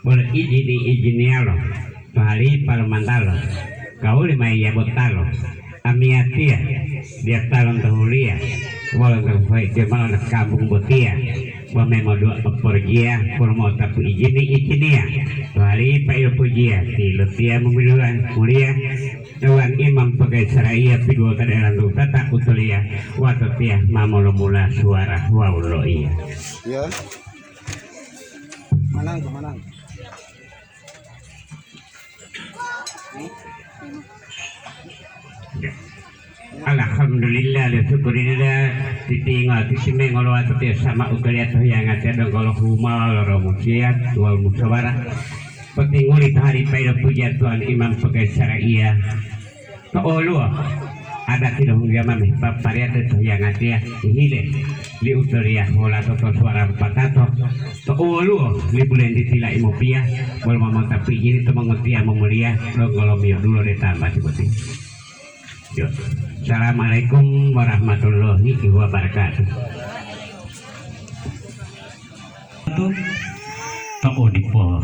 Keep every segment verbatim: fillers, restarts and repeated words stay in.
Wolo ijini-ijiniyalo to halipa lo mantalo, kawuli mayi yabotalo, amiyatiya, diya ta lonto huliya, wolo ntohuwaitiyo mao lo kampung botiya, bo memoduwa oporojiya, wolo mo'otapu ijini-ijiniya to halipa ilopujiya, tilotiya momiluwa muliya, Tuan Imam Pegawai Saraiya piduwota daerah Lutata Utoliya, watotiya ma molomula suwara wawu loiya. Ya. Mananggu, mananggu. Alhamdulillah, syukurillah, titingo, titimengo lo watotiya sama utoliya to hiyangatiya donggo lo humawa lo romusiya tuwawu musawara. Potinguli to halipa ilopujiya Tuan Imam Pegawai Saraiya. To oluwo adati lo hunggama mehe papariyate to hiyangatiya hihile li utoliya holato to suwara patato. To oluwo li bulentiti la'i mopiya, bolo ma mota pijini to mongotiya momuliya lo ngolomiyo dulo de tambati boti. Yo. Assalamualaikum warahmatullahi wabarakatuh. To odipo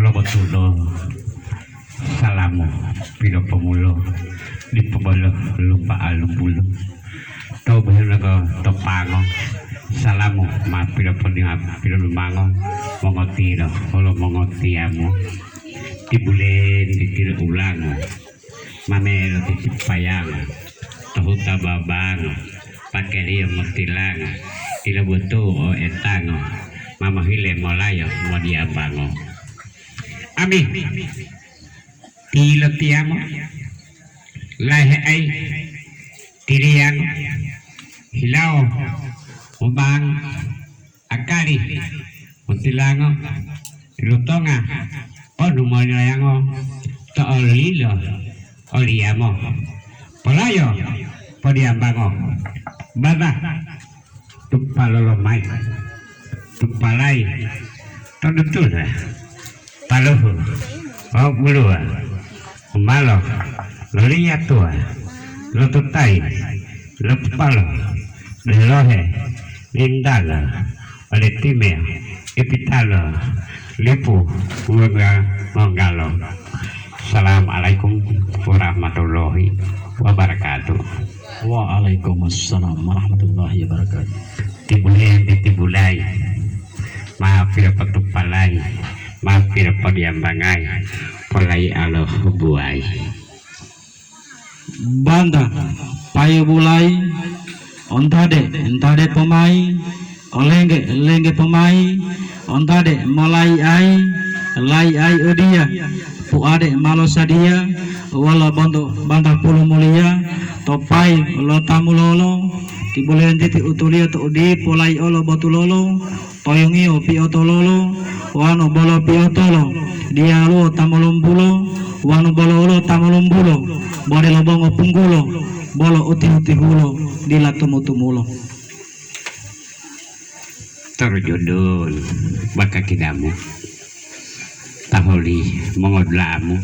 lobotulo salamu pilopomulo dipo bolo lumpa'a lumbulo. To buhenoto to pango salamu ma pilopodinga pilolumango mongotilo wolo mongotiyamo. Tibulen ditilo ulango. Mamelo titipayango, to huta babango, pakeliyo motilango, ilobutu o etango, ma mohile molayo modiyambango. Ami, tilotiyamo, lahe'ai, tiliyango, hilawo, ubang, akali, motilango, tilutonga, onu molayango, to olilo, oliyamo, polayo, podiyambango, baba, tupalolo mayi, tupalayi, to dutula, paluhu, wawu buluwa, umalo, loliyatuwa, lotutayi, lopupalo, delohe, lintalo, ode time, ipitalo, lipu, wonga, monggalo. Assalamualaikum warahmatullahi wabarakatuh. Waalaikumsalam warahmatullahi wabarakatuh. Tibulen titibulai, ma pilopotupalai, ma pilopodiyambangai, polai alo buai. Banta, payu bulai, ontade, ntade pomai, olengge, lengge pomai, ontade, molai ai, lai ai odiya, puade malo sadiya, wolo bonto banta pulu muliya, to pai lo tamulolo, tibulen titi utuliyo to udipo lai olo botulolo, Toyungiyo piotololo, wanu bolo piotolo, diyaluwo ta molombulo, wanu bolo olo ta molombulo, bode lobongo punggulo, bolo utihu-tihulo, dila tumu-tumulo. Torjudul baka kidamu, taholi mongodulamu.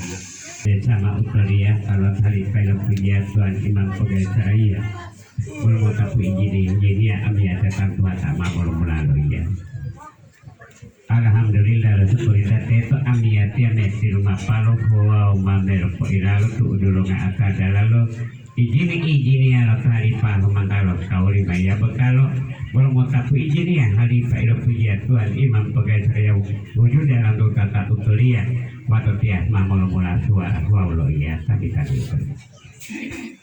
Bersama utoliya, kalau tali pelo pujiya Tuhan Imam Pegawai Saraiya. Wolo mota pu ijini-ijiniya amiyatiya tantu wata ma bolo mulalo iya. Alhamdulillah, lo syukurillah teto amiyatiya metilumapalo wawu ma melopoilalo tu'udu lo nga'ata dalalo ijini-ijiniya lo talipa humantalo kawuli maiya botalo. Wolo mota pu ijiniya halipa ilopujiya Tuhan Imam Pegawai Saraiya wujuda lantu tata utoliya watotiya ma molomula suwara wawu loiya tabi-tabi utoliya.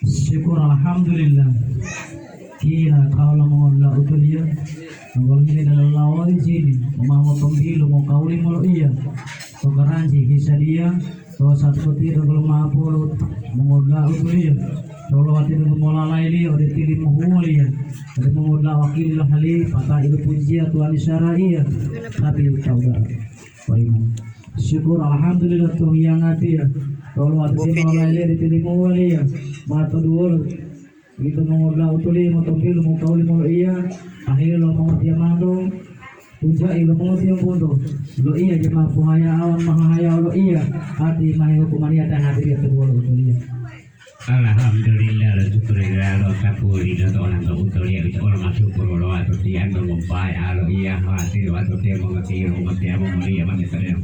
Syukur alhamdulillah. Kila kaula mongola utuliya, mongola hile dalam lawali sini, memawo tombilu mokauli moloiya, to garansi hisadiya, to satpeti dogolo mapolo, mongola utuliya, to lowati dulu molalai liya, ode tili mohuwoliya, ode mongola wakili lo hali, pata ilu pujiya tuani saraiya, tapi tauda. Syukur alhamdulillah to hiyangatiya. Tolo atasi mawalaile di tilimuwaliya. Mato duwolo. Ito mongola utuli motombilu mokauli moloiya. Ahilo mongotiya mato. Puja ilo mongotiya punto. Loiya jema pohaya awan mahahaya loiya. Ati mahe hukumaniya ta hati dia to duwolo utuliya. Alhamdulillah, lo syukurillah, lo tapuli, lo to'olanto utoliya, lo olo masuku, lo wato tiyanto mompa'i, alo iya hati, lo wato tiya mongotiro, mongotiyamo muliya, mongotiyamo.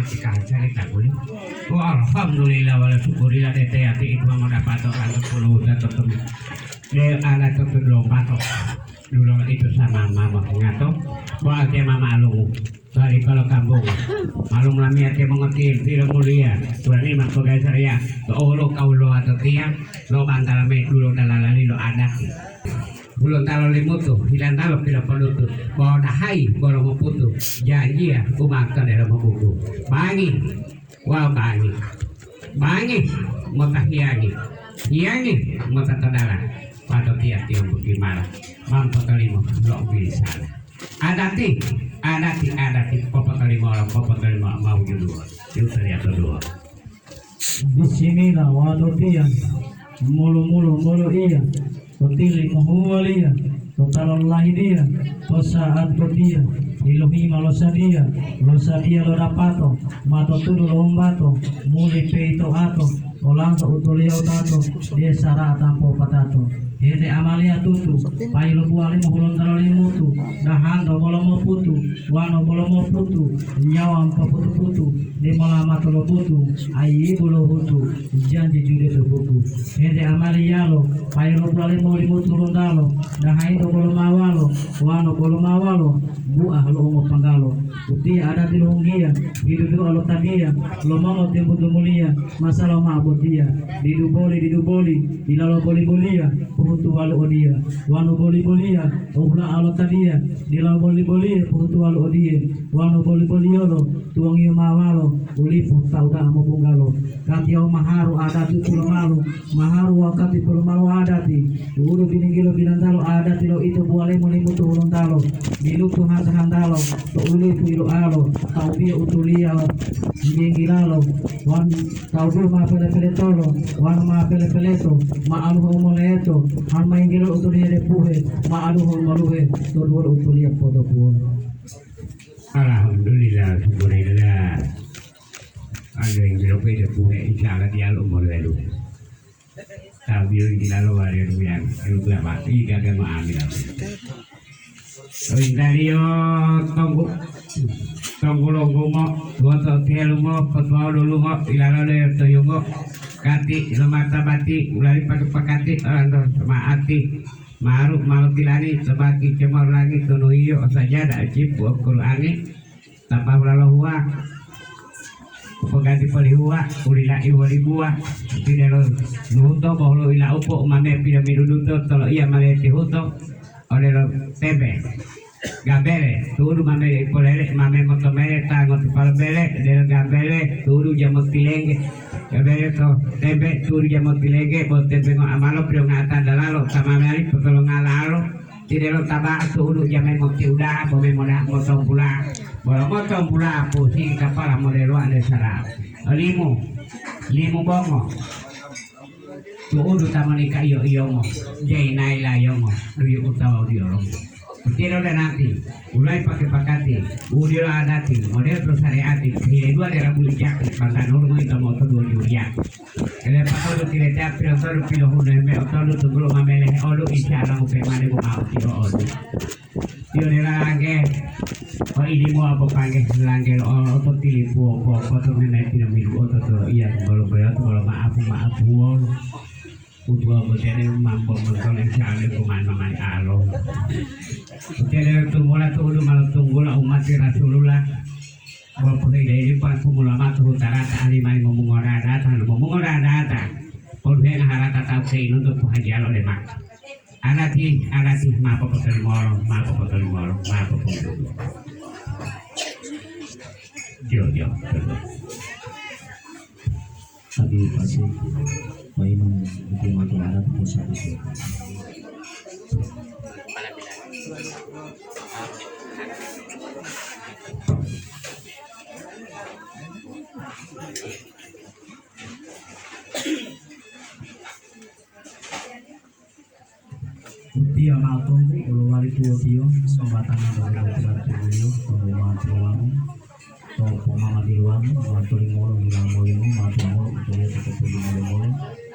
Tika cerita kuli. Alhamdulillah wala syukurillah tete ati itu mau dapat orang sepuluh dan tetemu. De ada tetemu lomba to. Dulu itu sama mama ngato. Wa ate mama lu. Balik kalau kampung. Malu melami ate mengerti tidak mulia. Tuhan ini mampu guys ya. Olo kau lo atau tiang. Lo bantala me dulu dalalali lo adat. Hulontalo Limutu, hilantalo Pilopodutu, bo dahayi bolo moputu, janjiya umatode lo mobubu. Bangi wawu bangi, bangi mota hiyangi, hiyangi mota to dala, patotiya tiyombu timala, ma mopotolimo lo ubilisala. Adati, adati, adati, popotolimolo, popotolimolo, mawujuduwo, yutoliya to duwo. Bisimila wawu to tiya, mulo-mulo molo iya, to tili mohuwaliya, to tala lahidiya, to sa'ati botiya, ilohima lo sadiya, lo sadiya lo dapato, ma to tudu lo wombato, muli peito ato, olanto u toliya wutato, de sara'a tampo patato. Hete amaliya tutu, payi lo buwalimo Hulontalo Limutu, dahanto bolo moputu, wano bolo moputu, nyawa mopoputu-putu, demola mato lobutu, ayibu lohutu, janji jude to buku. Hete amaliyalo, payi lo buwalimo Limutu Hulontalo, dahainto bolo mawalo, wano bolo mawalo, buah lo umopanggalo. Utiye adati lo hunggiya, hidudu'a lo tabiya, lo mongotiyombunto muliya, masalo ma'o botiya. Didu boli, didu boli, dilalo boli-boliya, pohutuwalu odiya. Wanu boli-boliya, ohula'a lo tabiya, dilalo boli-boliya, pohutuwalu odiye. Wanu boli-boliyolo, tuwangiyo mawalo, u lipu ta uda'a mobunggalo. Katiyawa maharu adati tulomalu, maharu wakati polomalu adati, tu'udu bilinggilo bilantalo adati lo ito buwalemo Limutu Hulontalo, bilutu hanta-hantalo, to ulipu iloalo, taubiyo utuliya, yinggilalo, wan taubiyo ma pele-peletolo, wan ma pele-peleto, ma aluho moleto, han ma yinggilo utuliya depuhe, ma aluho moluhe, to duwolo utuliya potopuwolo. Alhamdulillah, syukurillah. Anu yinggilo pede puhe, insya Allah diyalu molelu. Tabiyo gilalo wariyo duyang, elu dua mati, gaga ma'amila. Rintaliyo tonggu, tonggu longgumo, duwoto tiyalumo, potuwawu lulumo, ilalo le toyungo, kati, lomata bati, ulali patu pakati, olanto ma'ati, maru, malu tilani, tobaki, cemor langi, tunuhiyo, osajada, ocipu, okurani, Tapahula lo huwa, poganti poli huwa, ulila'i woli buwa, tidelo luhuto bohulo ila'upo umame pilomiduduto tolo'iya ma letihuto odelo tembe. Gabele, tu'udu mame polele, mame motomele ta ngotipalo bele, delo gabele, tu'udu jamo tilengge. Gabele to tembe, tu'udu jamo tilengge, bo tembe ngoamalo pilongata dalalo, tamamali potolongalalo. Tidelo taba'a tu'udu jamai motiuda'a bome moda'a motompula. Bolo motompula pusingi kapala modelo ande sara. Limu, limu bongo. Tu'udu ta monika iyo-iyomo, jai nailayongo, duyu utawa udiyolongo. Tidelo danati, ulai pake-pakati, udiyolo adati, modelo to sareati, hile dua dera buli jati, pangganulu ngoyito moto dua juriya. Ele patolu tilete pilotodu pilohuneme otolu tunggulo mamelehe olu insya Allah mupemane bo ma'o tiyo olu. Tiyo dela langge o ilimo apo pangge langge lo olo oto tilipuo po poto meme pilomilu oto to iya tunggulo boyoto bolo ma'apu ma'apuo. Utuwa botene mambo montole insya Allah kumano mani alo. Botene tumula tu'udu malo tunggula umati Rasulullah. Bo pohidayi pantu mula matu hutarata alimani momungo radata, momungo radata. Poluhenga harata tau keinuntu pohajiyalo le maka. Adati, adati, ma popotolimolo, ma popotolimolo, ma popotolimolo. Jo, jo, jo. Abi pasi paimon hukumat adat pusat itu. Utiya ma'o tonggu olowali tuwotiyo, sombatanga bolo-bolo tuliyo, tonggu ma'o tuwamu, to pomama diluwamu, ma'o tolimolo, hilawo molimo, ma'o tuwamolo, utoliyo to popodimolo-molo,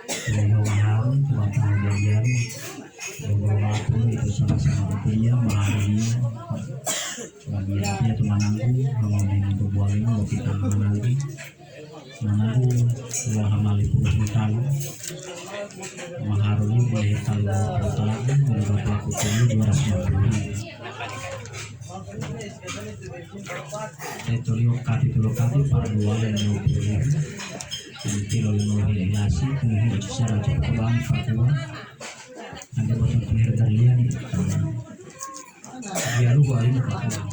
toliyo maharu, tuwatanga jajaru, donggo ma'o tulu, ito sama-sama utiya, ma'o Waliya tiya to mananggu, hama mengo to buwalimo lo kita mananggu. Mananggu wa hama lipulu talu. Maharuli wa talu puluh talu, berapa pelaku tulu dua ratus lima puluh. Saya tolio kati tulo kati para dua le lima puluh. Nanti lo lima puluh ilasi, kemudian bicara cepat bang Papua. Nanti bosan penir dari lian. Dia lupa ini Papua.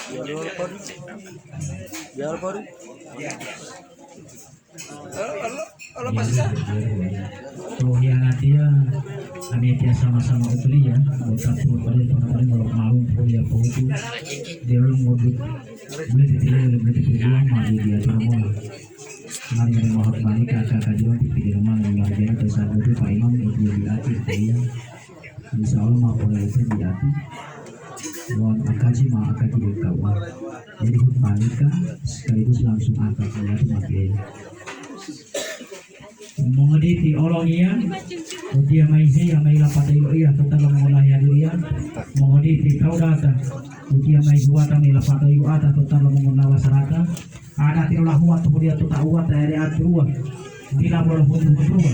Dia lupa. Dia lupa. Rohiyanatiya, ami tiya sama-sama utuliya, bota pulu pade pangapale ngolo malu pohuliya pohutu, dia lo modut, boleh titile, boleh titile, ma dia dia tu mola. Mari mari mohon balik ka ka jiwa di pinggir rumah yang marjana to sabutu Pak Imam, dia di akhir dia. Insya Allah mau pola itu di akhir. Mohon akaji ma akaji dari kau. Jadi hutbah nikah sekaligus langsung akad niat mati. Mongoditi olongiya, utiya mai hiya mai lapata ilo iya totala mongolahi hadiriya. Mongoditi kaudata, utiya mai huwata mai lapata ilo ata totala mongonawa sarata. Adati lo lahuwa tuhudiya tota uwata ere aturuwa, dila bolo hutu-huturuwa.